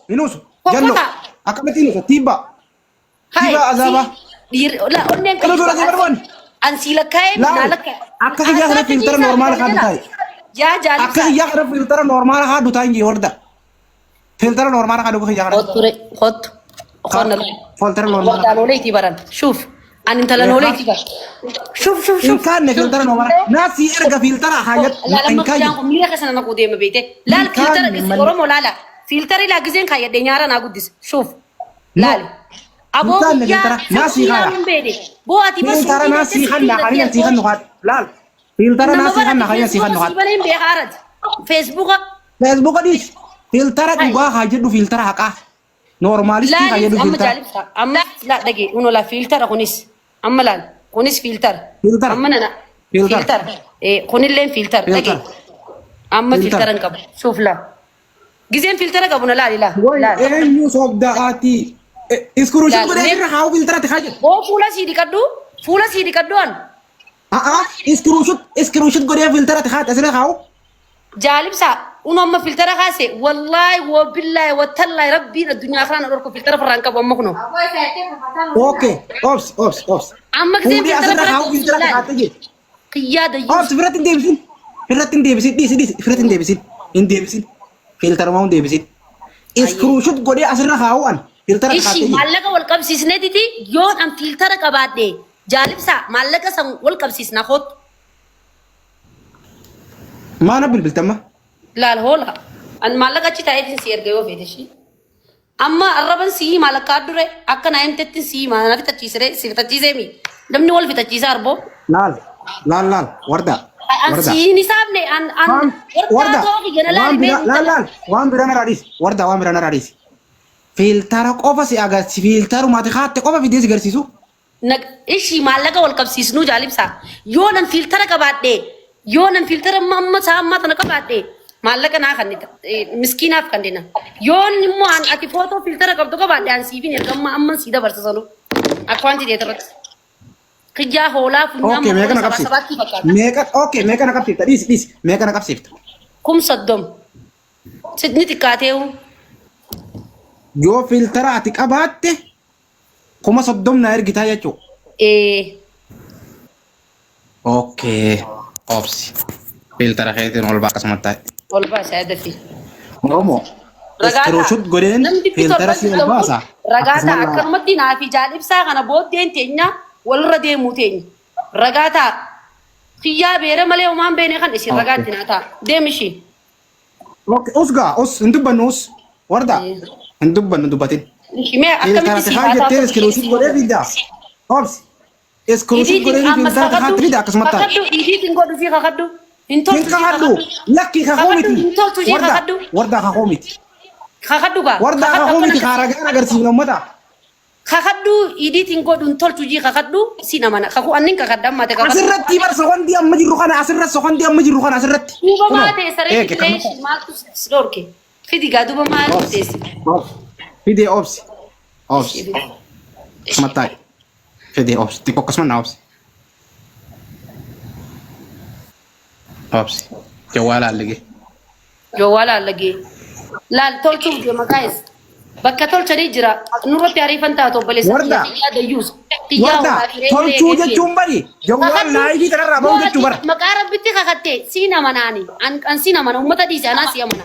Hin usu. Jallo. Fokkota. Akkamitti hin usa? Tiibba. Hai. Tiibba azaabaa. Dhiirri la onneen Elo dura si barbaanne. An sii lakkaa'ee Laal. naa lakkaa'e. Akka kiyyaa kana filtara normaala kaaddu taa'e. Yaa Akka jaalibsaa. kiyyaa kana filtara normaala kaaddu taa'e hin warda. Filtara normaala kaaddu akka kiyyaa kana. Kottu re kottu. Qonna Filtara normaala. Wardaan ooleetii baran. Shuuf. Ani intala nooleetii bara. Shuuf shuuf Hin shuuf. kaanne filtara normaala. Naa sii erga filtara haayat. Laal Hin amma kaayyu. kiyyaan kun miira keessa na naquu deema beekte. Laal Hin filtara kaanne malee. Oromoo laala. Filtara ilaa giseen kaayyadhee nyaara naa guddise. Shuuf. Laali. Aboo Hin kaanne guyyaa filtara. Naa sii guyyaa kaaya. hin beekne. Boo ati bar Filtara suuqii naa sii deemtee kanna kan sii kannu haadha. Laal. Filtara naa Nama sii bara kanna kan sii kannu feesbuuka sii haadha. banee hin beekaa arati. Feesbuuka Feesbuuka dhiisi. Filtara dhugaa haa jedhu filtara haqaa. Noormaalistii haa laali jedhu amma filtara. jaalibsa amma laa dhagee uno laa fiiltara kunis amma laal kunis fiiltara. Fiiltara. Amma nana Fiiltara. fiiltara. Eh kunilleen fiiltara dhagee Fiiltara. amma Fiiltara. fiiltara hin qabu suuf laa. Gizeen fiiltara qabu na laali laa. Way Laal. eenyu sobdaati. Iskuruushin Laal. godhee asirra kaa'u filtara haa jedhu. Boo fuula sii dhiqadhu fuula sii dhiqadhu an A'aa iskuruushut iskuruushut godhee filtara haa asirra kaa'u. Jaalibsa uno amma filtara kaase wallaahi wabillaahi watallaahi rabbiin addunyaa kanaan dhorku filtara farraan qabu amma kuno. Okay obs obs obs. Amma giseen Fuudhee filtara asirra farra kaa'u filtara laal. haa jedhu. Kiyyaa dayyuu. Obs biratti hin deebisin. Biratti hin deebisin dhiisi dhiisi biratti hin deebisin. Hin deebisin. Filtarumaa hin deebisin. Iskuruushut godhee asirra kaa'u an filtara haa Ishi jedhu. maallaqa wal qabsiisneetiti yoon an filtara qabaadhe jaalibsa maallaqa san wal qabsiisna kootu. Maana bilbiltamma? Laal hoola. An maallaqa achi taa'eetiin si erga yoo feete ishii. Amma arraban si himaa lakkaa dure akka naa himtettiin si himaa na fixachiisire si fixachiisee mi. Namni wal fixachiisa arboo. Laal laal laal warda An warda. si hin hisaabne an an Waan wardaa warda too kiyya na waan laali mee biraa laal laal waan biraa narraa dhiisi warda waan biraa narraa dhiisi. Filtara qofa si agarsiisa filtarumaati kaatte qofa fidee si agarsiisu. Ishii maallaqa wal qabsiisnuu jaalibsa. Yoo nan fiiltara qabaadhe yoo nan fiiltara amma amma isaa ammaa tana qabaadhe maallaqa naa kannita miskiinaaf kannina. Yoon immoo an ati footoo fiiltara qabdu qabaadhe an siifin erga amma amma sii dabarsa sanuu. Akka wanti ta'e irratti. Kiyyaa hoolaa funyaan Okay meeqa mokora na sabaa qabsiifta? sabaatti fakkaata. Meeqa okay meeqa na qabsiifta? Dhiisi dhiisi meeqa na qabsiifta? 30,000. Ni xiqqaateewu. Yoo fiiltara ati qabaatte 30,000 na ergitaa jechuudha. Ee. Okay obsi fiiltara keetiin ol baa akkasumatti taa'e. Ol baasa yaadafi. Oromoo Ragaa ta'a. iskirooshut godheen Namni dhibbi fiiltara torban si ol digdam kun baasa ragaa akkasuma ta'a. laala. Akkanumatti naa fi jaal ibsaa kana booddeen teenya walirra deemuu teenya. Ragaa ta'a. Kiyyaa beera malee homaan beene kan isin ragaa Okay. itti naa ta'a. Deem ishii. Okay, us gaa, us hin dubbannu us. Warda hin dubbannu dubbatin. Ishii mee akkamitti Filtara siif haa haa jettee taatu iskiriishiit godhee fidda. Obs. Iskiriishiit Idiitiin godhee ammas filtara haa kakadhu fidda akkasuma ta'a. kakadhu idiitiin godhu fi kakadhu hin Hin toltu fi kakadhu. kakadhu Lakki kakuu kakadhu miti. hin toltu fi Warda kakadhu warda kakuu miti. kakadhu gaa Warda kakadhu kakuu akkana miti kaa ragaan agarsiifna uummata. Kakadhu idiitiin godhu hin tolchu jii kakadhu sin amana kakuu annin kakadha amma ate kakadhu. Asirratti bar sekondii amma jirru kana asirratti sekondii amma jirru kana asirratti. Duuba Kunoo maa ta'e saree eege fidee kan ishii maaltu si dhorke fidi gaa duuba maal obsi teessi. obsi fidee obsi obsi akkasuma taa'i fidee obsi xiqqoo akkasuma naa obsi obsi jawwaala alligee. Jawwaala allagee. Laal tolchuuf deema guys. Bakka tolchanii jira. Nurratti ariifan taatu obboleessa Warda. kiyya kiyyaa dayyuus. Kiyyaa Warda hoolaa firee tolchuu eegee jechuun bari jawwaal Kakadhu. laayifii kanarraa Yoo bahu jechuu ati bara. maqaa rabbitti kakatte siin amanaani. An an siin amana uummata dhiise anaa si amana.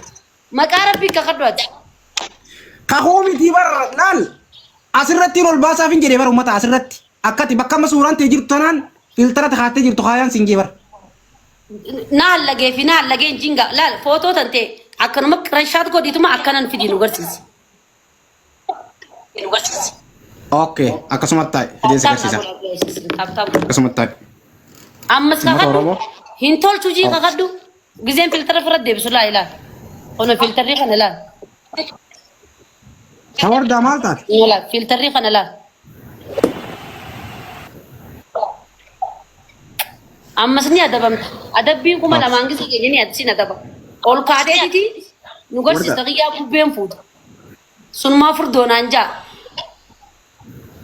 Maqaa rabbii kakadhu ati. Kakuu miti bar laal asirratti ol baasaaf hin jedhee bar uummata asirratti akkati bakka amma suuraan tee jirtu tanaan filtara kaattee jirtu kaayaan siin jee bar. Na hallagee fi na hallageen jinga laal footoo tan ta'e akkanuma qiranshaat godhiituma akkanan fidii nu garsiisi. Okay akkasumatti taa'e fidee si Taaptaap naa agarsiisa godha taaptaap. akkasumatti taa'e. Ammas Uummata kakadhu Oromoo. hin tolchu jii kakadhu gizeen filtara ofirra deebisu laa ilaal. Ono filtarri kana laal. Ta wardaa maal taate? Laal filtarri kana laal. Ammas ni adabamta. Adabbiin 2000 gisa keenya ni sin adaba. Ol kaateetiti nu garsiista kiyyaa bubbeen fuuta. Sunumaa furdoonaan jaa.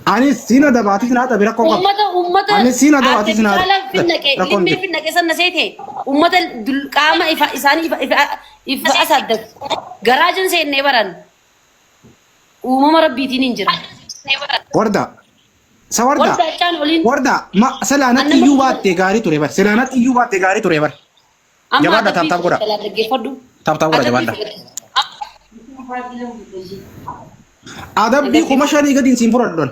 Anis siin adaba atis naa adabi rakkoo qaba. Ummata ummata Anis siin adaba atis naa artificiala adabi finnaqe rakkoon limmee jiru. finnaqe sanna seete ummata qaama ifa isaanii ifa ifa ifa asaddatu. Garaajan seennee baran. Uumama rabbiitiin hin jira. Warda. Sa warda. Warda achaan oliin. Warda ma silaanatti Annama iyyuu baatte gaarii ture bar. Silaanatti iyyuu baatte gaarii ture bar. Amma Jabaadha adabbii taap taap godha. fudhate jalaa dhaggeeffadhu. Taap taap godha Adabbii jabaadha. fudhate. Adabbii 5,000 gadiin siin fudhadhu.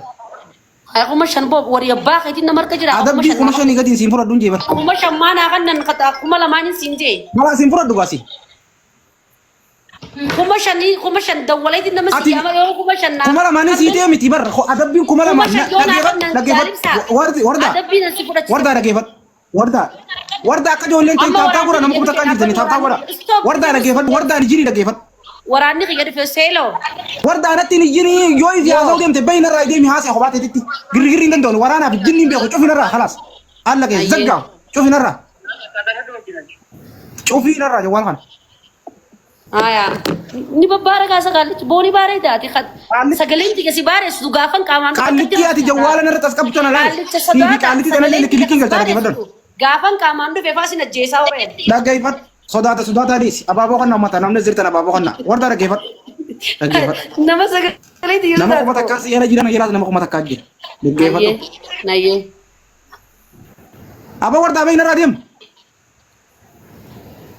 5,000 boob warri abbaa keetiin nama harka jira. Kuma Adabbii shan 5,000 gadiin siin fudhadhu jee bar. 5,000 maanaa kannan 2,000 siin jee. Mala siin fudhadhu gaasi. 5,000 5,000 dawwaleetiin nama si Ati yaama yoo 5,000 naa. 2,000 sii ta'e miti bar. Adabbiin kuma Kuma lamaan shan yoo naa dhaggeeffadhu kannan dhaggeeffadhu. jaalibsaa. Wardi warda Adabbiin asi fudhachiisa. warda dhaggeeffadhu. Warda warda akka ijoolleen ta'e Amma taap taap godha waraanni nama kuma kiyya takkaan dhufe jirtanii taap taap godha. Stop. Warda dhaggeeffadhu warda ni dhaggeeffadhu. Waraanni kiyya dhufe seeloo. Warda anatti hin iyyinii yoo ifi Yoo. haasa'uu deemte bahi narraa deemi haasa'e kophaa teetitti girgirri hin danda'u waraanaaf jinni hin beeku cufi narraa khalaas alla kee Ayyee. zaggaa cufi narraa cufi narraa jawwaal kana. Aya. Ni babbaara kaasa qaallichi boonii baaree taate. Qaallichi Sagaleen tiyya si baareessu gaafan qaamaan dhufe akkatti qaallitti ati jawwaala narra tas qabdu tana laale Qaallicha siifi sodaata qaallitti tanallee sagaleen likki tiyya likkiin si galcha dhaggeeffadhu. baareessu gaafan qaamaan dhufe faa sin ajjeesaa horeen. Dhaggeeffadhu sodaata sodaata dhiisi abaaboo kana uummata namni jirtan abaaboo kana warda dhaggeeffadhu dhaggeeffadhu. Nama sagalee tiyya Nama kuma sodaatu. takkaa si jala jiran jiraatu nama kuma takkaa jira dhaggeeffadhu. Nayyee nayyee. Aboo warda abee narraa deemu.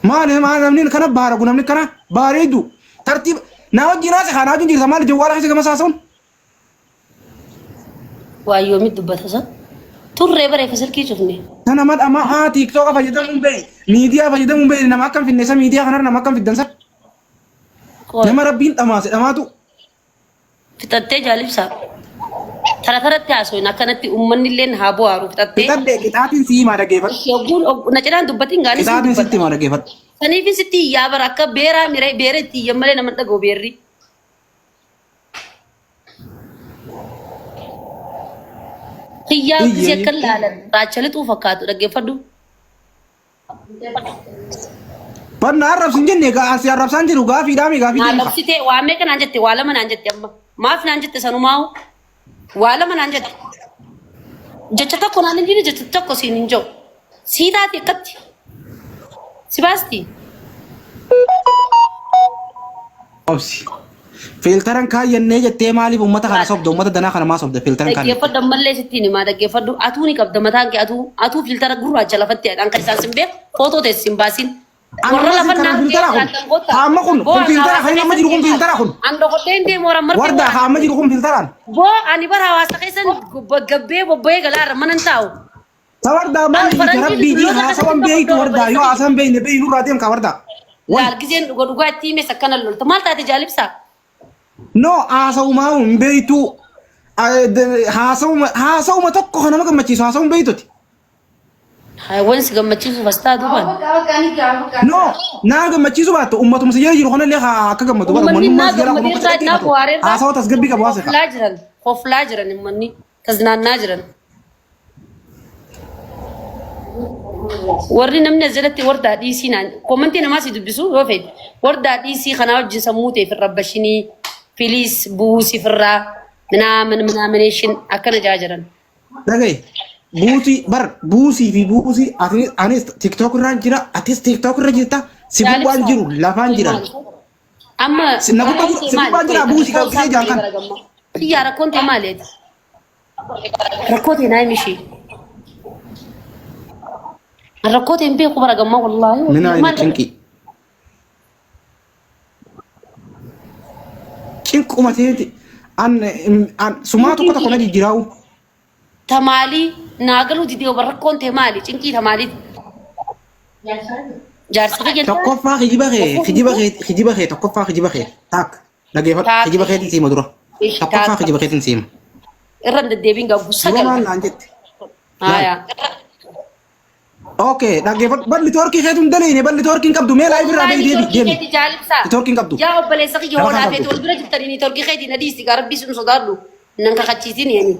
Maali maali namni kana baaragu namni kana bareedu tartiiba na wajjin haasa kana wajjin jirta maali jawwaala keessa gama saasa'uun. Waa yoomit dubbata isa? Turree bareefa silkii cufne. Sana mad ama haa tiiktooka fayyadamuun bee miidiyaa fayyadamuun bee nama akkam finneessa miidiyaa kanarra nama akkam fiddansa Qoy. nama rabbiin dhamaase dhamaatu. Fixattee jaalibsaa. Tara taratti haasofin akkanatti uummanni illeen haa bohaaru fixattee. Fixadhe qixaatiin si himaa dhaggeeffadhu. Yogguun na cinaan dubbatiin gaanis hin Qixaatiin sitti dubbadha. himaa dhaggeeffadhu. Saniifin sitti iyyaa bara akka beeraa miree beera itti iyyan malee nama hin dhaga'u beerri. Kiyyaa Iyyi gisee iyyi. akka laalan raacha lixuu fakkaatu dhaggeeffadhu. Banna arrabsi hin jenne egaa asi arrabsaan jiru gaafiidhaa mi gaafii Naa deemsa. labsitee waa meeqa naan jette waa lama naan jette amma maaf naan jette sanumaa'u waa lama naan jette jecha tokko naan hin jenne jecha tokko siin hin jiru sii taate akkatti si baasti. Obsi. Fiiltaran kaayyannee jettee maaliif uummata kana sobda uummata danaa kana maa sobda fiiltaran kaayyannee. Dhaggeeffadhu ammallee sittiin himaa dhaggeeffadhu atuu ni qabda mataan kee atuu atuu filtara gurraacha lafatti hadhaan kan isaan sin beeku footoo teessi hin baasin. An Warra amma lafa kan naan filtara kun jiraatan goota. haa amma kun Boo kun an filtara hawaasa kan inni amma keessa jiru kun deemaa. filtara kun An dhokodhee hin deemu warra marfee warda haa amma jiru kun filtaraan. Boo ani bara hawaasa keessan gabbee bobba'ee galaarra mana hin taa'u. Ta wardaa An maal hiite faranjiin rabbii jii dulloota haasawan akkasitti beeytu tokko wardaa yoo obboleessa haasawan beeyne beeyi nurraa deem kaa wardaa. Way. Laal gizeen dhuga dhugaa itti himes akkana lolta. Maal taate jaalibsaa? No haasawumaa hin beeytu. Haasawuma haasawuma tokko kan nama gammachiisu haasawuun beeytuti. Wansi si gammachiisuuf as taatu kan. No naa gammachiisu baattu ummatuma si jala jiru kanallee haa akka gammadu bara Uummanni uummanni naa si jala kun gammadeerraa akka naa dhaggeeffatu buhaareerraa haasawa tasgabbii qabu haasa'e. koflaa jiran koflaa jiran uummanni taznaannaa jiran. Warri namni as jalatti wardaa dhiisii naan komantii namaa si dubbisu yoo fedhe wardaa dhiisii kanaa wajjin sammuu ta'e firra bashinii piliis buusi firraa minaamin minaamineeshin akkana jaa jiran. Dhagaye buusii bar buusii fi buusii ati anis tiktok irraan jira atis tiktok irra jirta si gubbaan jiru lafaan jiran. Amma Si na gubbaa rakkoon jiru tee si maali? gubbaan jira buusii Rakkoo kan gisee isaa jaan godhee kana. bara gammaa. Kiyyaa rakkoon tee maali? Rakkoo tee naa himi ishee. Rakkoo tee hin beeku bara gammaa wallaahi. Minaa inni Maal cinqii. Cinquma teeti an an sumaa tokko tokko na jijjiiraa'u. Tamaalii naa galuu didee bara rakkoon tee maali? Cinqii tamaaliiti. Jaarsa kiyya Tokkoffaa kijiba kee kijiba kee kijiba kee tokkoffaa kijiba kee taak dhaggeeffadhu Taak. kijiba keetiin siima dura. Ishi Tokkoffaa taak. kijiba keetiin siima. Irra hin deddeebiin gagguu Dura sagal. maal naan jette? Haya. Okay dhaggeeffadhu balli toorkii keetu hin daleene balli toorkii hin qabdu mee laayif irraa Wallaahi bahi deebi niitoorkii deemi. keeti jaalibsaa. Niitoorkii hin qabdu. Yaa obboleessa kiyya Lafa hoolaa qabdu. feete wal bira jirtanii niitoorkii keetii na dhiisi gaa rabbii sun sodaadhu. Nan kakachiisin yani.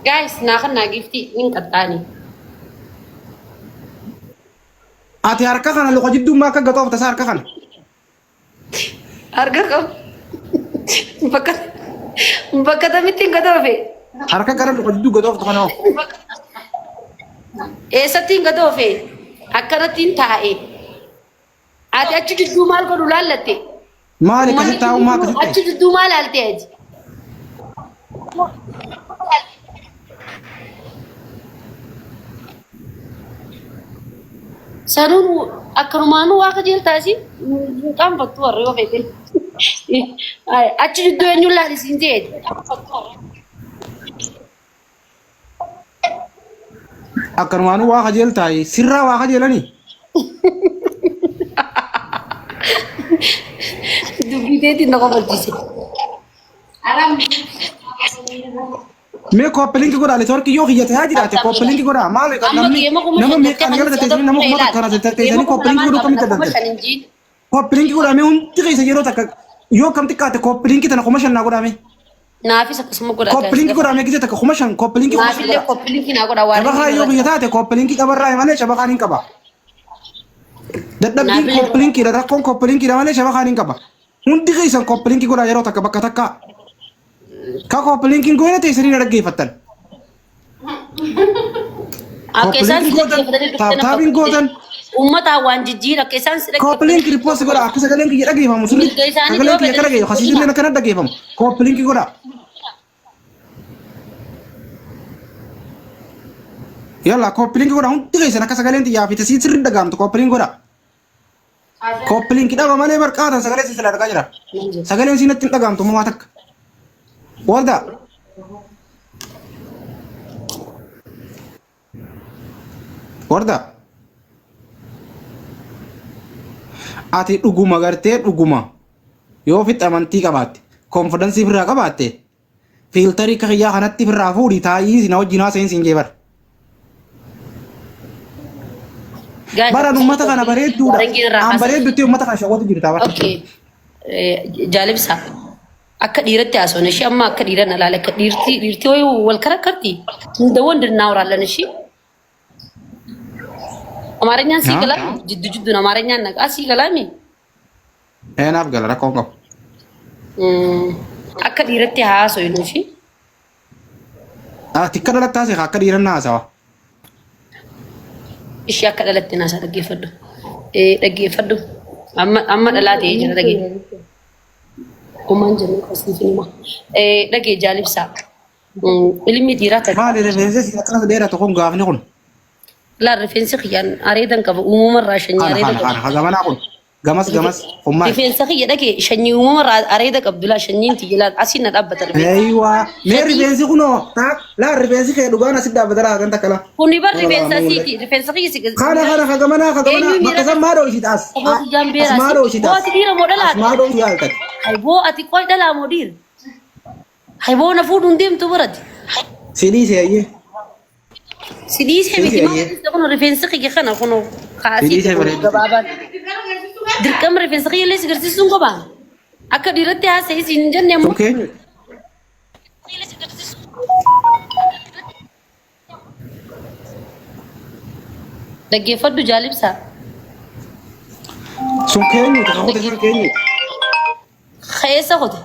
Guys naa kan naa giiftii nin qaxxaani. Ati harka kana luka jidduu akka gatoof tasaa harka kana. Harka qabu. Bakka bakka tamitti hin gadoofe. Harka gara luka jidduu gatooftu kana hoo. Eessatti hin gadoofe? Akkanattiin taa'e. Ati achi jidduu maal godhu laallatte? Maali Uummanni akkasitti taa'uu maa akkasitti achi jidduu maal laalte ati? Sanuun akkanumaanuu waa kajeeltaa isin hin qaanfattu warri yoo feete. Achi jidduu eenyuun laali siin jee? Akkanumaanuu waa kajeeltaa sirraa waa kajeelanii? Dubbii teetiin na kofalchiise. Mee kooppilinki godhaa neetwoorkii yoo kiyya ta'aa jiraate kooppilinki godhaa maal Amma namni geema kuma nama shan meeqaan jettee gara kan teessanii nama kuma takka kana Geema teessanii kuma kooppilinki lamaan godhuu qabna akkamitti kuma dandeessu? shan hin jiin. Kooppilinki godhaa mee hundi keessa yeroo takka yoo kam xiqqaate kooppilinki tana 5000 naa godhaa mee Naafis akkasuma godha guys. kooppilinki godhaa mee gisee takka 5000 kooppilinki 5000 Naafillee godhaa. koppilinkii naa godha waan Shabakaa yoo kiyya taate kooppilinki qabarraa malee shabakaan hin qaba. Dadhabbiin Naafillee kooppilinkiidha rakkoon kooppilinkiidha malee shabakaan hin qaba. Hundi keessan kooppilinki godhaa yeroo takka bakka takka. Ka kooppilinkiin goone teessanii na dhaggeeffattan. Akka isaan Kooppilinki si gootan, dhaggeeffatanii dhuftee na taaptaapiin gootan, Uummataan waan jijjiira akka isaan si kooppilinki riippoostii godhaa akka sagaleen kiyya dhaggeeffamu sirriitti. Mirga isaanii Sagaleen yoo kiyya akka fedhan dhaggeeffamu kasiisillee akkana dhaggeeffamu. Kooppilinki godhaa. Yalla kooppilinki godhaa hundi keessan akka sagaleen xiyyaa fi tasiin sirriitti dhaga'amtu kooppilinki godhaa. Kooppilinki dhaba malee barqaatan sagalee siin silaa dhagaa jira. Sagaleen siin natti hin dhaga'amtu mumaa takka. Waldaa. Warda. Ati dhuguma gartee dhuguma yoo ofitti amantii qabaatte konfidansii ofirraa qabaatte fiiltarii akka kiyyaa kanatti ofirraa fuudhi taa'ii na wajjin haasa'in siin jee bara. Baran uummata kana bareedduudha. An bareeddutti uummata kana shawwatu jirta bara. Okay. Jaalibsa. Akka dhiiratti haasofne ishee amma akka dhiira na laale akka dhiirtii dhiirtii wayii wal karakkarti. Hunda wandi እናወራለን እሺ አማርኛን ሲገላሚ ጅዱ ጅዱን አማርኛን ነቃ ሲገላሚ Eenaaf gala rakkoon qabu. Akka dhiiratti haasofnu ishee Ati akka dhalatti haasa'e akka dhiiran na haasawa. Ishee akka dhalatti naasaa dhaggeeffadhu. Dhaggeeffadhu. Amma amma dhalaa ta'ee jira dhaggeeffadhu. Uumaan jennu akkasiif hima. Dhagee jaalibsaa. Ilmi dhiiraa takka. Maali rifeensi si akkana dheeratu kun gaafni kun? Laa rifeensi kiyyaan areedan qaba uumamarraa shanyii Kana areeda kana qaba. kana hagamanaa kun gamas gamas kun maali? Rifeensa kiyya dhagee shanyii uumamarraa areeda qabdu laa shanyiin tiyya laa asiin na dhaabbata rifeensi. Eeywa mee Shanyii rifeensi kunoo taa laa rifeensi kee dhugaan asitti dhaabbata laa kan takka laa. kuni bar Kana laa rifeensa amma mul'ata. asiiti rifeensa kiyya si Kana kana hagamanaa hagamanaa eenyu bakka miira san maa dho'isita as obbo kiyyaan as beeraa maa si dho'isita boo as ati dhiira moo as dhalaadha? maa dho'isuu yaaltati. Hayboo ati qoy dhalaa moo dhiira? Hayboo na fuudhuun deemtu barati. Si dhiise ayyee. Si dhiisee Si miti dhiise maal ayyee. dhiiste kun rifeensi kiyya kana kun Si kaasii dhiise kun bareedu. gabaabaan. Dirqama rifeensa kiyya illee si garsiisuun qabaa. Akka dhiiratti haasa'e siin hin jenne Sun ammoo. keenya. Dhaggeeffadhu jaalibsaa. Sun keenyuti kakute sun keenyuti. Keessa kote.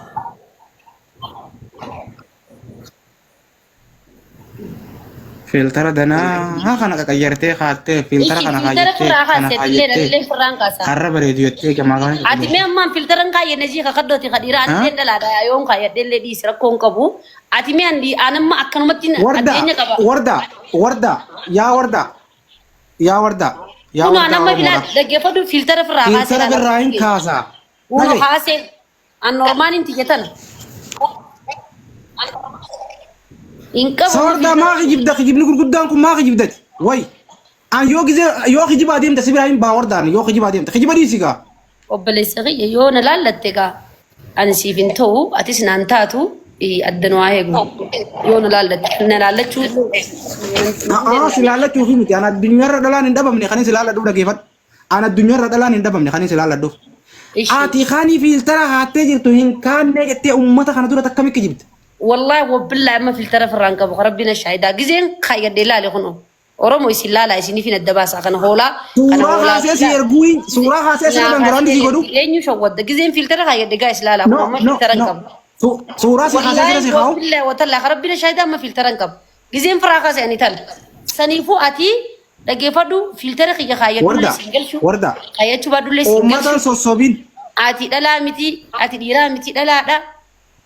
Filtara danaa kana qaqayyartee kaattee filtara Ishi kana filtara kaayyatee firraa kana kaase illee kaayyatee illee firraan kaasa. karra bareedu jettee gamaa kana Ati qaqayyarte. mee ammaan filtara hin kaayyenne sii kakaddooti kadhiira ani illee dhalaadha yoon kaayyadhe illee dhiisi rakkoo hin qabu. Ati mee an amma akkanumatti Warda addeenya qaba. warda warda yaa warda yaa warda yaa Kun an warda amma filaa Oromoodha. dhaggeeffadhu filtara firraa kaasee Filtara ilaala. birraa hin kaasaa. Kun Dhagaye. kaasee an normaaliin tiyya tana. Hin qabu Sa amma wardaa filtara. maa kijibda kijibni gurguddaan kun maa kijibdati? Way an yoo gizee yoo kijibaa deemte si biraa hin baa wardaan yoo kijibaa deemte kijiba dhiisi gaa. Obboleessa kiyya yoo na laallatte gaa ani siif hin ta'u atis naan taatu adda nu haa eegnu. Yoo na laallatte na laallachuu A'aa si laallachuufi miti an addunyaarra dhalaan hin dhabamne kan si laalladhuuf dhageeffadhu. An addunyaarra dhalaan hin dhabamne kan si laalladhuuf. Ishi. Ati kaanii fiiltara haattee jirtu hin kaannee jettee uummata kana dura akkamitti kijibde? Wallahi wabillahi amma filtara firraan qabu rabbiin shaahidaa gizeen kaayyadhe ilaale kunoo. Oromo isin laala isiniif hin adda baasa kana hoolaa kana Suuraa hoolaa kaasee si erguu hin suuraa kaasee si dangalaandi si godhu. Eenyu shawwadda gizeen filtara kaayyadhe gaa is laala kun No amma no filtara hin no. qabu. Suuraa si kaasee sira Wallahi si kaa'u. wabillahi watallaa rabbiin shaahidaa amma filtara hin qabu. Gizeen firaa kaase ani tala. Saniifuu ati Dhaggeeffadhu filtera kiyya kaayyadhullee Warda, siin galchu. warda. Kaayyachuu baadhullee siin Uummata galchu. sossobin. Ati dhalaa miti, ati dhiiraa miti dhalaadha.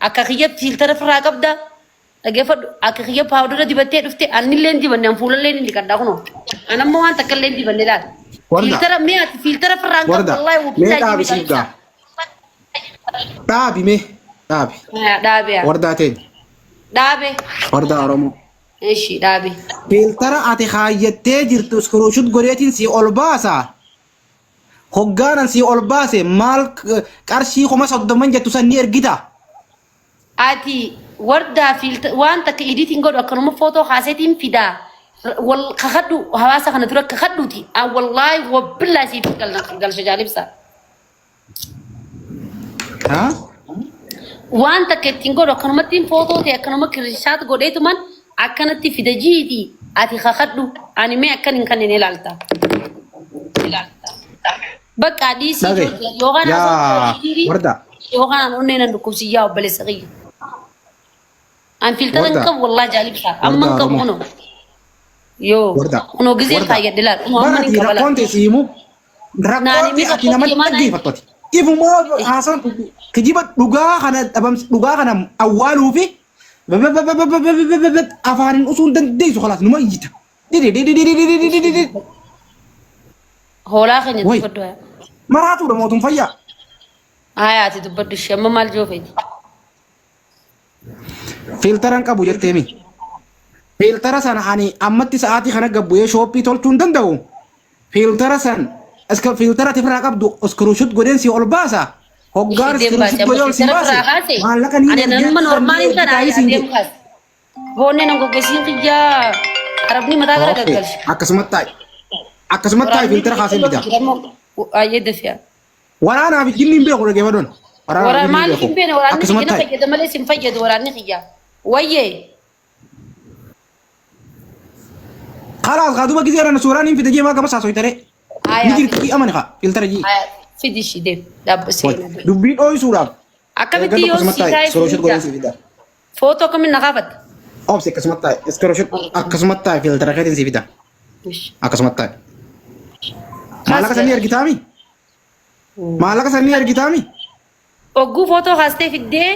Akka kiyya filtera firraa qabda. Dhaggeeffadhu akka kiyya paawudara dibattee dhufte annillee hin dibanne an fuulallee hin dhiqadha kunoo. An amma waan takka illee hin dibanne laal. Warda. Filtera mee ati filtera firraa hin qabdu Warda. wallaahi Mee wabillaahi dhaabi jimmi siif gaa. Dhaabi mee. Dhaabi. Dhaabe yaa. Wardaa teenya. Dhaabe. Wardaa Oromoo. Ishi dhaabe. Filtera ati kaayyattee jirtu iskruushut godheetiin si ol baasa. Hoggaanan si ol baase maal qarshii 30,000 jettu san ni ergita. Ati wardaa filter waan takka editing godhu akkanuma footoo kaaseetiin fidaa. Wal kakadhu hawaasa kana dura kakadhuuti. An wallaahi wabbillaa siif galcha jaalibsa. Ha? Waan takka ittiin godhu akkanumatti footoo ta'e akkanuma kirishaat godheetuman akkanatti fida jiiti ati kakadhu ani mee akkan hin kanneen ilaalta. Bakka dhiisii Dhage. yookaan Yaa warda. yookaan an onnee nan dhukkubsiyyaa obboleessa kiyya. An filtara hin Warda. qabu wallaahi jaalibsa amma hin Warda qabu Oromoo. kunoo. Yoo Warda. kunoo gizeen Warda. kaayyadhe laal kunoo amma Bara hin ati qaba laal. rakkoon ta'e siimu. Naani Rakkoon mi ta'e ati rakkoo nama kiyya maal dhaggeeffattu ati. Ifumaa haasaan kijiba dhugaa kana dhabams dhugaa kana awwaaluu fi afaaniin usuu hin dandeessu kalaas numa iyyita. Didi. Hoolaa keenya Way. dubbadhu haa. Maraatuudha mootum fayyaa. Haa ati dubbadhu ishee amma maal joofeeti. Filtara hin qabu jetteemi. Filtara sana ani ammatti sa'aatii kana gabbu'ee shooppii tolchuu hin danda'u. Filtara san iska filtara ati ofirraa qabdu iskruushut godheen si ol baasa. Hoggaan Ishee deem baase iskruushut amma godhee ol si filtara baase firaa kaase. maallaqa ni Ani ergaa nama normaal hin san tana siin adeem jedhe. kaase. Boonnee nan goggeessiin xiyyaa arabni mataa gara Okay. gaggalche. Akkasumatti taa'i. Akkasumatti taa'i Waraanni filtara kaaseen biyya bita. jiramoo ayyee dafiyaa. Waraanaaf jinni hin beeku dhaggeeffadoon. Waraanaaf Wara jinni hin maaliif hin beeku. beekne waraanni Akkasumatti kiyya na taa'i. fayyada malee sin fayyadu waraanni kiyya. Wayyee. Kalaas kaa duba gizee irra suuraan hin fide jee maa gama saasoytaree. Ni Hayaa jirti jii amani kaa filtara jii. hayaa fidi ishii deem dhaabba seenaa. Dubbii dhooysuudhaaf. Akkamitti Eeggadhu yoo akkasumatti si taa'i. taa'e Solooshin fidda. godhee si fida. Footoo akkamiin na kaafatta? Obsi akkasumatti taa'i. Iskrooshin akkasumatti taa'i filtara keetiin si fida. Akkasumatti taa'i. Maallaqa sanii ergitaami? Maallaqa sanii ergitaami? Ogguu footoo kaastee fiddee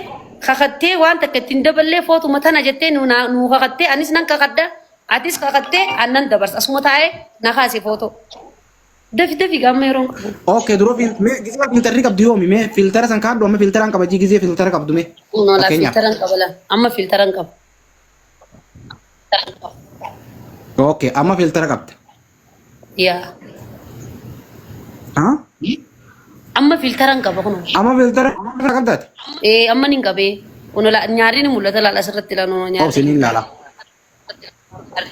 kakattee waan takka ittiin daballee footuma tana jettee nu nuu kakattee anis nan kakadha atis kakattee an nan dabarsa asuma taa'ee na kaase footoo. Dafi dafi gaamma yeroon qabu. Okay, dura mee gizee filtarri qabdu yoomi mee filtara san kaadhu amma filtaraan qabajii gizee filtara qabdu mee. Kunoo laa Fakkeenyaaf. filtaran qaba laa amma filtaran qaba. Okay, amma filtara qabda. Yaa Ha? amma filtaran qaba kunoo. Amma filtara qabdaati? Ee amma nin qabee kunoo laa nyaarri ni mul'ata laal asirratti laa noo nyaarri. Obsi ni ilaala.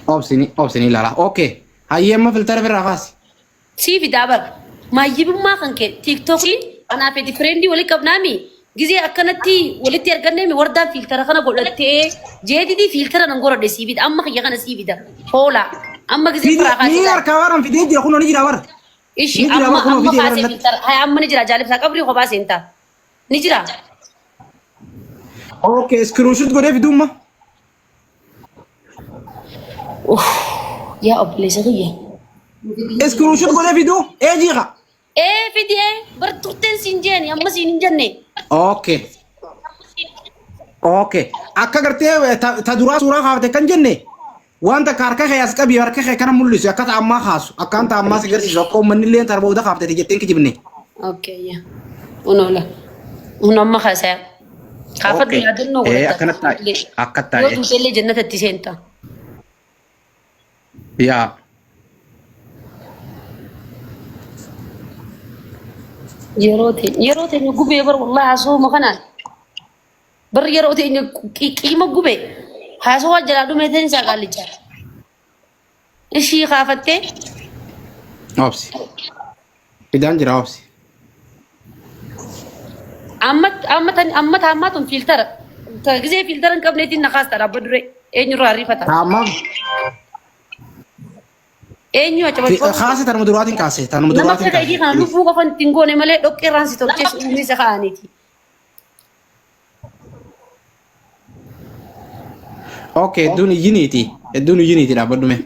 Obsi ni obsi ni ilaala. Okay. Hayyee amma filtara firraa kaasi. Sii fidaa bar. Maayyibummaa kan kee tiiktookni anaa fi fireendii walitti qabnaami. Gizee akkanatti walitti arganneemi wardaan fiiltara kana godhattee jeetitii fiiltara nan godhadhe sii fida amma kiyya kana sii fida hoolaa amma gizee Fidee firaa ni kaasee harkaa waan fidee jira kunoo ni jira bara. ishi Ni jira amma bara kunoo amma fidee bara kaasee natti. fiiltara haya amma ni jira jaalibsaa qabrii kophaa seentaa ni jira. Okay, screenshot godhee fidumma. Uff, yaa obboleessa kiyya. Screenshot godhee fiduu ee jiika. Ee fidi ee bar turteen siin jeeni amma siin hin jenne. Okay. Okay. Akka gartee ta duraa suuraa kaafte kan jenne wanta akka harka kee as qabii harka kee kana mul'isu akka ta ammaa kaasu akka ta ammaa si garsiisu akka uummanni illee tarba booda kaafte jetteen kijibne. Okay yaa. Unola. Un amma kaasaa. Kaafadhu Okay. yaadannoo Ee godhata. akkanatti taa'e. Akka Yoo taa'e. duutellee jannata itti seenta. Yaa. Yeroo teenya yeroo teenya gubee bar wallahi haasawuma kanaan. Bar yeroo teenya qiima gubee haasawaa jalaa dhumee teen isaa qaallichaa. Ishii kaafattee Obsi. Fidaan jira obsi. amma amma tan amma taammaa tun fiiltara. Ta gisee fiiltara hin qabneetiin na kaasta dhaabba duree eenyurraa ariifata. Taammaa Eenyu acabalfoo. kaase tanuma duraatiin kaase tanuma Nama duraatiin akka keetii kana kaase. lubbuu qofa ittiin goone malee dhoqqee irraan si tolchee si uumee isa kaa'aniiti. Okay, hedduun iyyiniiti. Hedduun iyyiniiti dhaabbadhu mee.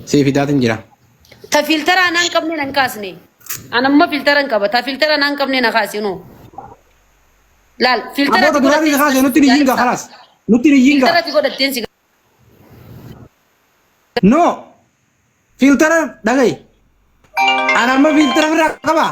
Sii fidaatin jira. Ta fiiltara anaan qabne nan kaasne. An amma fiiltara hin qaba. Ta fiiltara anaan qabne na kaasi noo. Laal fiiltara Abboota ati duraatiin godhatteen kaasee nutti ni si yinga gaafsa. kalaas. Nutti ni yinga. Fiiltara ati godhatteen si No. Fiiltara dhagayi. An amma fiiltara irraa qaba.